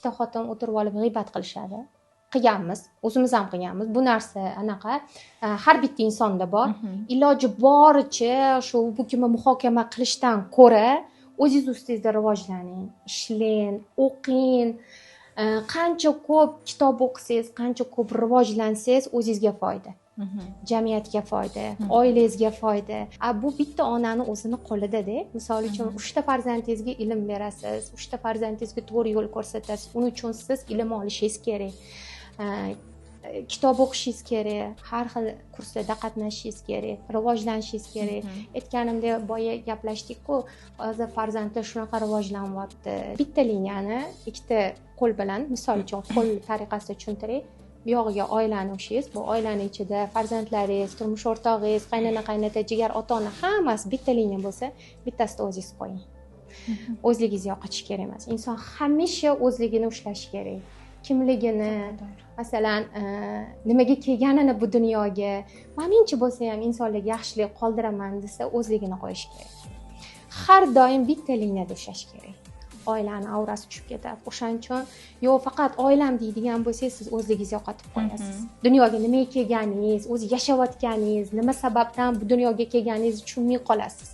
Ikkita xotin o'tirib olib g'iybat qilishadi. Qilganmiz, o'zimiz ham qilganmiz bu narsa. Anaqa har bitta insonda bor. Iloji boricha shu bu kimni muhokama qilishdan ko'ra o'zingiz ustingizda rivojlaning, ishlang, o'qing. Qancha ko'p kitob o'qisangiz, qancha ko'p rivojlansangiz, o'zingizga foyda, jamiyatga foyda, oilangizga foyda. A bu bitta onani o'zini qo'lidada. Misol uchun, uchta farzandingizga ilm berasiz, uchta farzandingizga to'g'ri yo'l ko'rsatasiz. Uning uchun siz ilm olishingiz kerak, kitob o'qishingiz kerak, har xil kurslarda qatnashishingiz kerak, rivojlanishingiz kerak. Aytganimdek, boya gaplashdikku, hozir farzandlar shunaqa rivojlanyapti. Bitta liniyani ikkita qo'l bilan, misol uchun, qo'l tariqasida tushuntiray. Bu yog'iga oilani ushlaysiz, bu oilani ichida farzandlaringiz, turmush o'rtog'ingiz, qaynona, qaynota, jigar, ota ona hammasi bitta liniya bo'lsa, bittasida o'zingiz qo'ying. O'zligingizni yo'qotish kerak emas. Inson hamisha o'zligini ushlashi kerak, kimligini, masalan, nimaga kelganini bu dunyoga. Manimcha, bo'lsa ham insonlarga yaxshilik qoldiraman desa, o'zligini qo'yish kerak, har doim bitta liniyada ushlash kerak. Oilani aurasi tushib ketadi. O'shaning uchun yo'q, faqat oilam deydigan bo'lsangiz, siz o'zligingizni yo'qotib qo'yasiz. Dunyoga nimaga kelganingiz, o'zi yashayotganingiz, nima sababdan bu dunyoga kelganingizni tushunmay qolasiz.